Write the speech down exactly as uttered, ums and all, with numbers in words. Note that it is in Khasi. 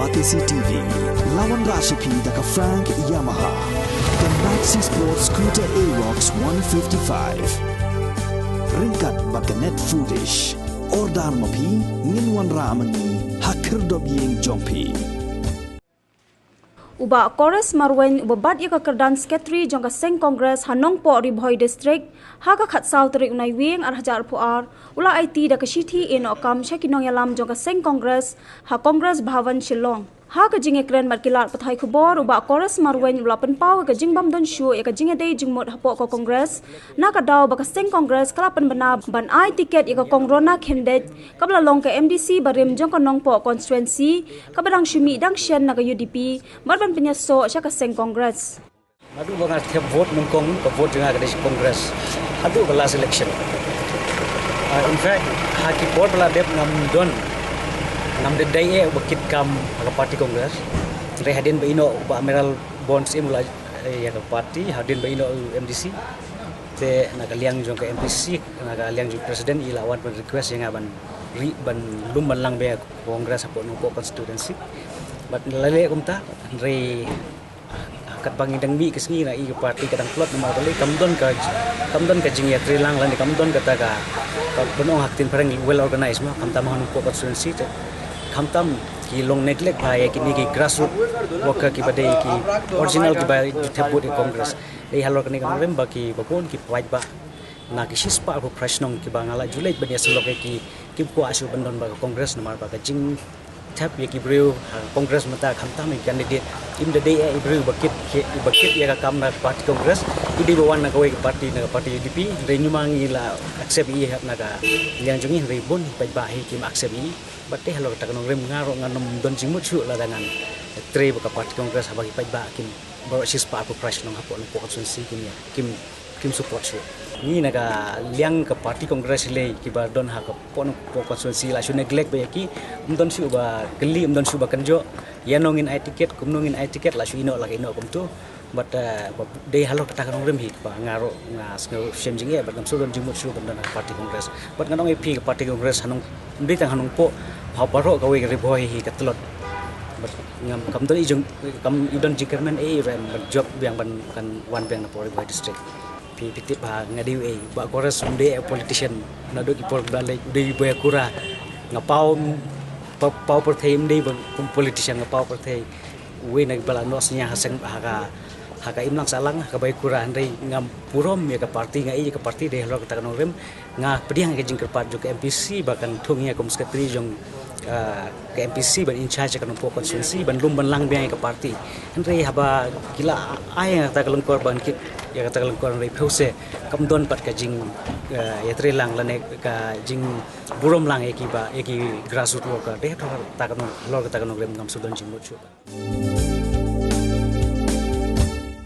Batesi T V, la wanrah sha phi da ka Frank Yamaha, ka Maxi Sport Scooter Aerox one fifty-five. Ryngkat bad ka Net Foodish. Order ma phi, ngin wanrah ma ngi ha khyrdop ïing jong phi. U Bah Kores Marwein uba bat ïa ka kyrdan Secretary jong ka Seng Congress ha Nongpoh Ri Bhoi District, ha ka khatsaw tarik u Naiwieng ar hajar arphew ar, u la aiti da ka shithi ïehnoh kam sha ki nongïalam jong ka Seng Congress ha Congress Bhavan Shillong. Ha ka jingïakren bad ki lad pathai khubor, u Bah Kores Marwein u la pynpaw ïa ka jingbym don shuh ïa ka jingïadei jingmut hapoh ka Congress, na ka daw ba ka Seng Congress ka la pynbna ban ai tiket ïa ka Kong Rona Khindeit, kaba la long ka M D C barim jong ka Nongpoh constituency, kaba dang shu mih dang shen na ka U D P, bad ban pynïasoh sha ka Seng Congress. Naduh ba nga thep vote nyngkong, ka vote jong nga ka dei sha Congress. Haduh ka last election. Ah, in fact, ha ki por ba la dep ngam don, ngam da dei eh uba kit kam ha ka party Congress. Hynrei hadien ba ïehnoh u Bah Amiral Bond Syiem u la, eh, ïa ka party, hadien ba ïehnoh u M D C. Te na ka liang jong ka M P C, na ka liang jong president, i la wan ban request ïa nga ban ri, ban lum ban lang biang ïa ka Congress hapoh Nongpoh constituency. Bad nga la leh kumta, hynrei katba ngi dang mih ka sngi, nga i ka party ka dang tlot namar balei, kam don ka, kam don ka jingïatreilang lane kam don kata ka, ka ban ong ha ka ktien phareng well organized mo, khamtam ha Nongpoh constituency te khamtam ki long neglect bha ïa kine ki grassroots worker kiba dei ki original kiba ju thep vote ïa Congress. Dei halor kane ka nongrim ba kiba bun ki paidbah na ki shispah arphew phra shnong kiba nga la ju leit ban ïasyllok ïa ki, kim kwah shuh ban don bad ka Congress namar ba ka jingthep ïa ki briew ha Congress mynta khamtam ïa ki candidate, im da dei eh i briew ba kit, ba kit ïa ka kam na ka party Congress, i dei ba wan na kawei ka party, na ka party U D P. Hynrei ngi ma ngi la accept ïa i na ka liang jong ngi, hynrei bun paidbah hi kim accept ïa i. Bad te halor kata ka nongrim nga ruh ngam don jingmut shuh lada ngan trei bad ka party Congress haba ki paidbah kim, baroh shispah arphew phra shnong hapoh Nongpoh constituency kim ïa, kim, kim support shuh. Ngi na ka liang ka party Congress lei kiba don hapoh Nongpoh constituency la shu neglect bha ïa ki, ym don shuh ba kylli, ym don shuh ba kynjoh, ïano ngin ai tiket, kumno ngin ai tiket, la shu ïehnoh la ka ïehnoh kumto. Bad, eh, ba dei halor kata ka nongrim hi ba nga ruh nga sngew shem jingeh bad ngam shu don jingmut shuh ban don ha ka party Congress. Bad ngan ong ïa phi ka party Congress ha Nong, ym dei tang ha Nongpoh, ha baroh kawei ka Ri Bhoi hi ka tlot. Bad ngam, kam don i jong, kam i don jingkyrmen ei ruh em ban jop biang ban kan wan biang na Ri Bhoi District. Phi, phi tip ba nga dei u ei, Bah Kores um dei u politician. Naduh ki por ba leit u dei u Baïakura. Nga paw, paw, paw pyrthei, um dei ba kum politician, nga paw pyrthei. Uwei na kiba la noh synñia ha seng, ha ka, ha ka imlang sahlang, ha ka Baïakura, hynrei ngam burom ïa ka party, nga i ïa ka party dei halor kata ka nongrim. Nga pdiang ïa ka jingkyrpad jong ka M P C ba kan thung ïa kum secretary jong, ah, ka M P C ban in charge ïa ka Nongpoh constituency ban lum ban lang biang ïa ka party. Hynrei haba ki la ai ïa kata ka lyngkor ban kit ïa kata ka lyngkor, hynrei phew se kam don pat ka jing, ah, ïatreilang lane ka jingburom lang ïa ki ba, ïa ki grassroots worker. Dei halor kata ka nong, halor kata ka nongrim ngam shu don jingmut shuh.